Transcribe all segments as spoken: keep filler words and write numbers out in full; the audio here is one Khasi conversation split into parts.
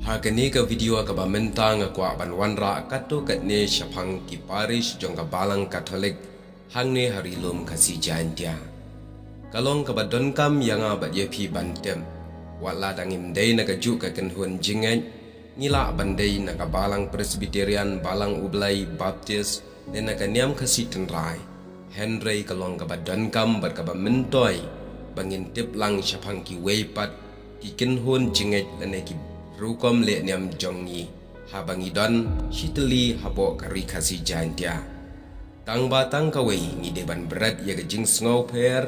Ha kane ka video kaba mynta nga kwah ban wanrah katto katne shaphang ki parish jong ka Balang Katholik hangne ha Ri Lum Khasi Jaintia. Ka long kaba donkam ïa nga bad ïa phi ban tip. Wat la dang ngim dei na kajuh ka kynhun jingngeit, ngi lah ban dei na ka Balang Presbyterian, Balang U Blei, Baptist, ne na ka niam Khasi tynrai. Hynrei ka long kaba donkam bad kaba myntoi ba ngin tip lang shaphang kiwei pat ki kynhun jingngeit lane ki rukom leh niam jong ngi haba ngi don shitylli hapoh ka Ri Khasi Jaintia. Tang ba tang kawei ngi dei ban bret ïa ka jingsngewpher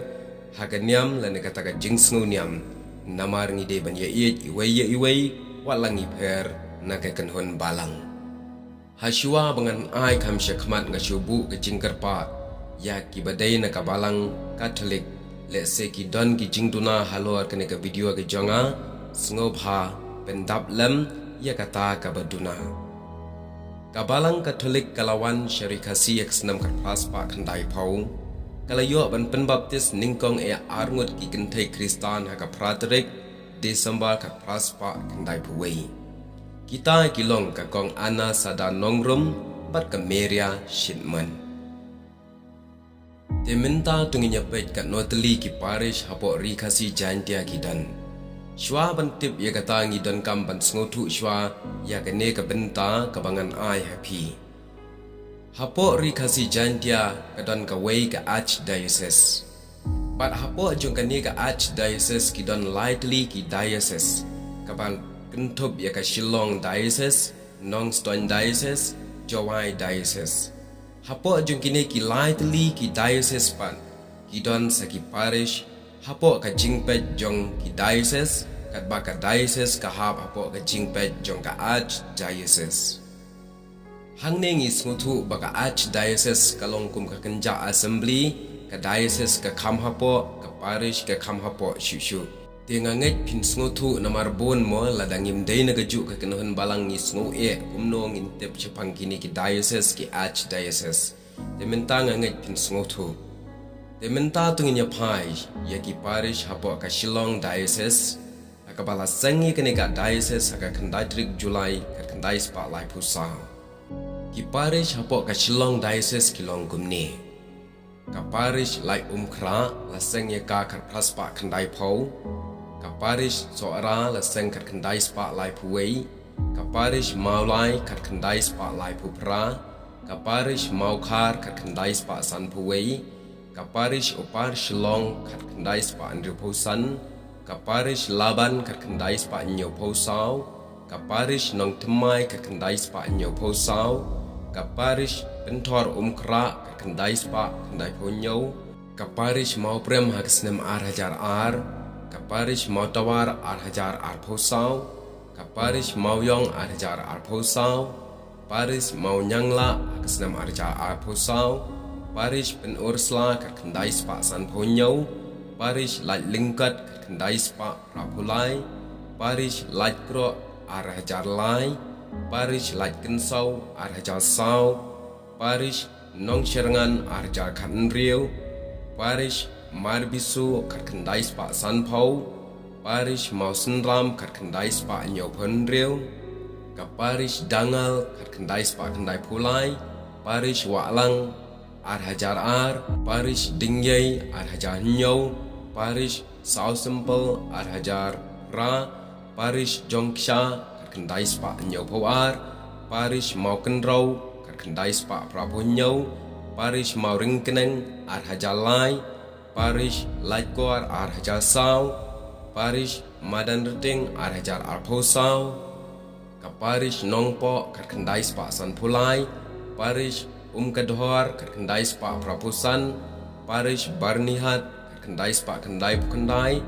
ha ka niam lane kata ka jingsngewniam. Namar ngi dei ban ïaieit iwei ïa iwei wat la ngi pher na ka kynhun balang. Hashwa ba ngan ai kham shakhmat nga shu buh ka jingkyrpad ïa kiba dei na ka Balang Katholik. Lehse ki don ki jingduna halor kane ka video ka jong nga, sngewbha pyndap lem ïa kata kaba duna. Ka Balang Katholik ka la wan sha Ri Khasi ha ka snem khatphra spah khyndaiphew. Ka la ïoh ban pynbaptis nyngkong ïa arngut ki kynthei Khristan ha ka phra tarik December khatphra spah khyndaiphew wei. Kita ki long ka Kong Anna Sada Nongrum bad ka Maria Shitmon. Te mynta to ngin ïa peit katno tylli ki parish hapoh Ri Khasi Jaintia ki don. Shwa ban tip ïa kata ngi donkam ban sngewthuh shwa ïa kane ka bynta kaba ngan ai ha phi. Hapoh Ri Khasi Jaintia ka don kawei ka archdiocese. Bad hapoh jong kane ka archdiocese ki don lai tylli ki diocese, kaba kynthup ïa ka Shillong Diocese, Nongstoiñ Diocese, Jowai Diocese. Hapoh jong kine ki lai tylli ki diocese pat ki don sa ki parish hapoh ka jingpeit jong ki diocese, katba ka diocese ka hap hapoh ka jingpeit jong ka archdiocese. Hangne ngi sngewthuh ba ka archdiocese ka long kum ka kynja assembly, ka diocese ka kham hapoh, ka parish ka kham hapoh shuh shuh. Te nga ngeit phin sngewthuh namar bun mo lada ngim dei na kajuh ka kynhun balang ngi sngew eh kumno ngin tip shaphang kine ki diocese ki archdiocese. Te mynta nga ngeit phin sngewthuh. Te mynta to ngin ïa phai ïa ki parish hapoh ka Shillong Diocese. Ha kaba la seng ïa kane ka diocese ha ka khyndai tarik July khatkhyndai spah laiphew saw. Ki parish hapoh ka Shillong Diocese ki long kumne. Ka parish Laitumkhrah la seng ïa ka khatphra spah khyndaiphew. Ka parish Sohra la seng khatkhyndai spah laiphew wei. Ka parish Mawlai khatkhyndai spah laiphew phra. Ka parish Mawkhar khatkhyndai spah sanphew wei. Ka parish Upper Shillong khatkhyndai spah hynriewphew san. Ka parish Laban khatkhyndai spah hynñiewphew saw. Ka parish Nongthymmai khatkhyndai spah hynñiewphew saw. Ka parish Pynthorumkhrah khatkhyndai spah khyndaiphew hynñiew. Ka parish Mawprem ha ka snem ar hajar ar. Ka parish Mawtawar ar hajar arphew saw. Ka parish Mawiong ar hajar arphew saw. Parish Mawnianglah ha ka snem ar hajar arphew saw. Parish Pynursla khatkhyndai spah sanphew hynñiew. Parish Laitlyngkot khatkhyndai spah phraphew lai. Parish Laitkroh ar hajar lai. Parish Laitkynsaw ar hajar saw. Parish Nongshyrngan ar hajar khathynriew. Parish Marbisu khatkhyndai spah sanphew. Parish Mawsynram khatkhyndai spah hynñiewphew hynriew. Ka parish Dangal khatkhyndai spah khyndaiphew lai. Parish Wahlang ar hajar ar. Parish Dingïei ar hajar hynñiew. Parish Sawsymple ar hajar phra. Parish Jongksha khatkhyndai spah hynñiewphew ar. Parish Mawkynrew khatkhyndai spah phraphew hynñiew. Parish Mawryngkneng ar hajar lai. Parish Laitkor ar hajar saw. Parish Madanrting ar hajar arphew saw. Ka parish Nongpoh khatkhyndai spah sanphew lai. Parish Umkadhor khatkhyndai spah phraphew san. Parish Byrnihat khatkhyndai spah khyndaiphew khyndai.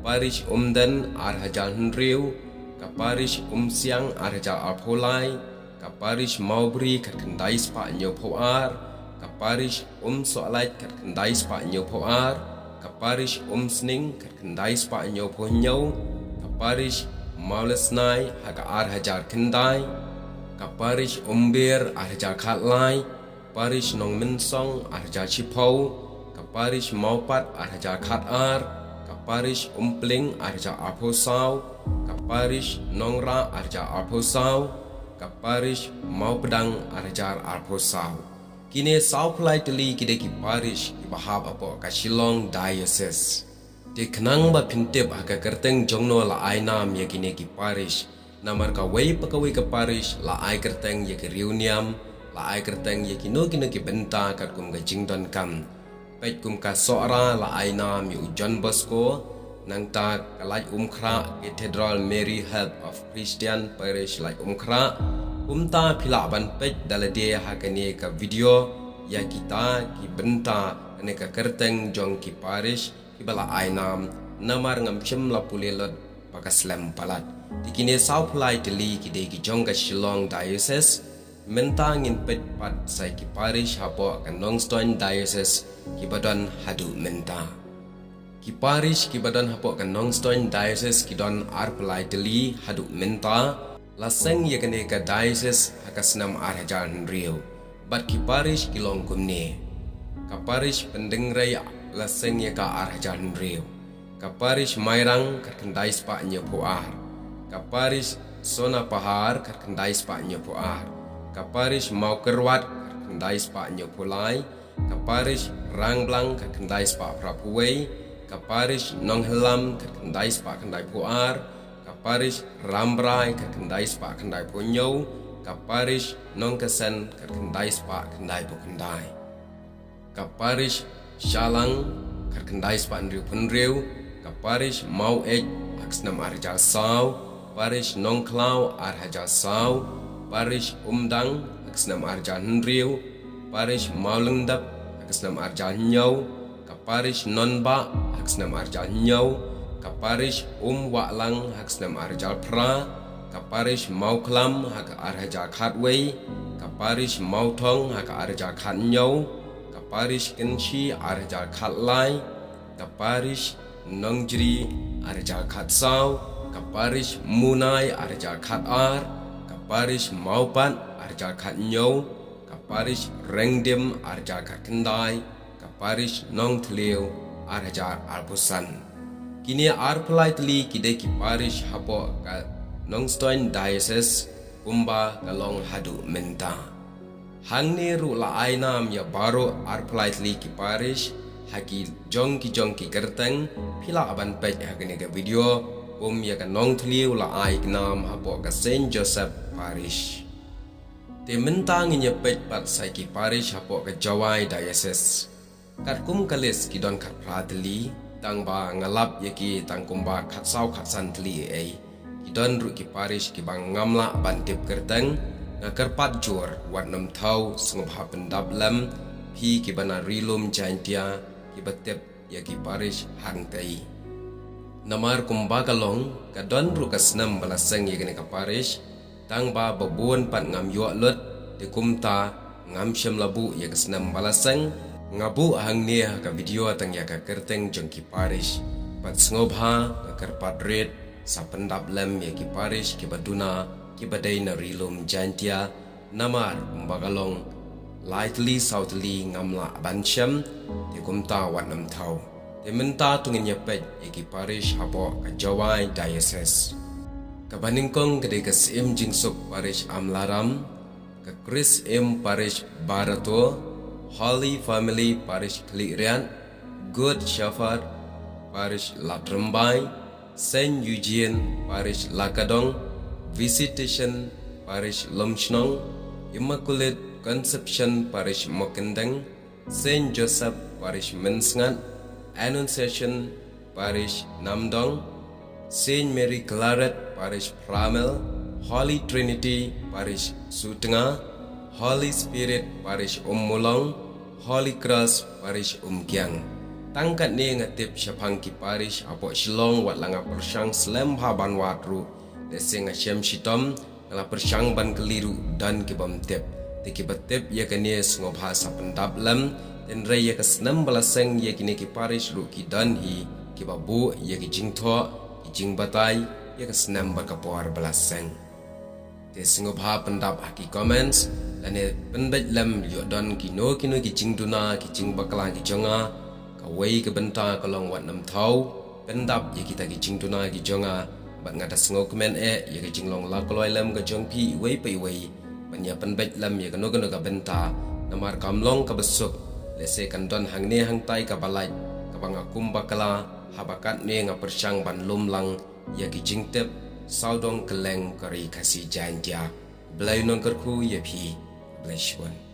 Parish Umden ar hajar hynriew. Ka parish Umsiang ar hajar arphew lai. Ka parish Mawbri khatkhyndai spah hynñiewphew ar. Ka parish Umsohlait khatkhyndai spah hynñiewphew ar. Ka parish Umsning khatkhyndai spah hynñiewphew hynñiew. Ka parish Mawlasnai ha ka ar hajar khyndai. Ka parish Umbir ar hajar khatlai. Parish Nongmynsong ar hajar shiphew. Ka parish Mawpat ar hajar khatar. Ka parish Umpling ar hajar arphew saw. ka parish Nongrah ar hajar arphew saw, ka parish Mawpdang ar hajar arphew saw. Kine sawphew lai tylli ki dei ki parish kiba hap hapoh ka Shillong Diocese. Te khnang ba phin tip ha ka kyrteng jong no la ai nam ïa kine ki parish, namar kawei pa kawei ka parish la ai kyrteng ïa ki riewniam, la ai kyrteng ïa kino kino ki bynta katkum ka jingdonkam. Peit kum ka Sohra la ai nam ïa u John Bosco, nangta ka Laitumkhrah Cathedral Mary Help of Christian Parish Laitumkhrah. Kumta phi lah ban peit da lade ha kane ka video ïa kita ki bynta kane ka kyrteng jong ki parish kiba la ai nam, namar ngam shym la pule lut ba ka slem palat. Te kine sawphew lai tylli ki dei ki jong ka Shillong Diocese. Mynta ngin peit pat sa ïa ki parish hapoh ka Nongstoiñ Diocese kiba don haduh mynta. Ki parish kiba don hapoh ka Nongstoiñ Diocese ki don arphew lai tylli haduh mynta. La seng ïa kane ka diocese ha ka snem ar hajar hynriew. Bad ki parish ki long kumne: ka parish Pyndengrei la seng ïa ka ar hajar hynriew, ka parish Mairang khatkhyndai spah hynñiewphew ar, ka parish Sonapahar khatkhyndai spah hynñiewphew ar, ka parish Mawkyrwat khatkhyndai spah hynñiewphew lai, ka parish Rangblang khatkhyndai spah phraphew wei, ka parish Nonghyllam khatkhyndai spah khyndaiphew ar, ka parish Rambrai khatkhyndai spah khyndaiphew hynñiew, ka parish Nongkasen khatkhyndai spah khyndaiphew khyndai, ka parish Shalang khatkhyndai spah hynriewphew hynriew, ka parish Maweit ha ka snem ar hajar saw, parish Nongkhlaw ar hajar saw, parish Umdang ha ka snem ar hajar hynriew, parish Mawlyngdep ha ka snem ar hajar hynñiew, ka parish Nonbah ha ka snem ar hajar hynñiew, ka parish Umwahlang ha ka snem ar hajar phra, ka parish Mawkhlam ha ka ar hajar khatwei, ka parish Mawthong ha ka ar hajar khathynñiew, ka parish Kynshi ar hajar khatlai, ka parish Nongjri ar hajar khatsaw, ka parish Munai ar hajar khatar, ka parish Mawpat ar hajar khathynñiew, ka parish Rengdim ar hajar khatkhyndai, ka parish Nongthliew ar hajar arphew san. Kine arphew lai tylli ki dei ki parish hapoh ka Nongstoiñ Diocese kumba ka long haduh mynta. Hangne ruh la ai nam ïa baroh arphew lai tylli ki parish ha ki jong ki jong ki kyrteng. Phi lah ban peit ha kane ka video kum ïa ka Nongthliew la ai nam hapoh ka Saint Joseph Parish. Te mynta ngin ïa peit pat sa ïa ki parish hapoh ka Jowai Diocese. Katkum ka list ki don khatphra tylli, tang ba nga lap ïa ki tang kumba khatsaw khatsan tylli ei ei. Ki don ruh ki parish kiba ngam lah ban tip kyrteng. Nga kyrpad jur, wat nym thaw, sngewbha pyndap lem phi kiba na Ri Lum Jaintia kiba tip ïa ki parish hangtei. Namar kumba ka long, ka don ruh ka snem ba la seng ïa kane ka parish, tang ba ba bun pat ngam ïoh lut, te kumta ngam shym la buh ïa ka snem ba la seng. Nga buh hangne ha ka video tang ïa ka kyrteng jong ki parish. Bad sngewbha, nga kyrpad rit, sa pyndap lem ïa ki parish kiba duna, kiba dei na Ri Lum Jaintia, namar kumba ka long, lai tylli saw tylli ngam lah ban shem, te kumta wat nym thaw. Te mynta to ngin ïa peit ïa ki parish hapoh ka Jowai Diocese. Kaba nyngkong ka dei ka Syiem Jingsuk Parish Amlaram, ka Kris Im Parish Barato, Holy Family Parish Khliehriat, Good Shepherd Parish Latrymbai, Saint Eugene Parish Lakadong, Visitation Parish Lumshnong, Immaculate Conception Parish Mawkyndeng, Saint Joseph Parish Mynsngat, Annunciation Parish Namdong, Saint Mary Claret Parish Phramel, Holy Trinity Parish Sutnga, Holy Spirit Parish Ummulong, Holy Cross Parish Umkiang. Tang katne nga tip shaphang ki parish hapoh Shillong, wat la nga pyrshang slem bha ban wad ruh. Lehse nga shem shitom, nga la pyrshang ban kylli ruh don kibym tip. Te kiba tip ïa kane sngewbha sa pyndap lem, hynrei ïa ka snem ba la seng ïa kine ki parish ruh ki don hi kiba buh ïa ki jingthoh, ki jingbatai ïa ka snem bad ka por ba la seng. Te sngewbha pyndap ha ki comments, lane pynbeit lem ïoh don kino kino ki jingduna, ki jingbakla ki jong nga. Kawei ka bynta ka long wat nym thaw, pyndap ïa kita ki jingduna ki jong nga, Bad nga da sngewkmen eh ïa ka jinglong la kloi lem ka jong phi iwei pa iwei ban ïa pynbeit lem ïa kano kano ka bynta, namar kam long kaba suk. Lehse kan don hangne hangtai kaba lait kaba nga kum bakla, haba katne nga pyrshang ban lum lang ïa ki jingtip sawdong kylleng ka Ri Khasi Jaiñtia. Blei nongkyrkhu ïa phi. Blei shibun.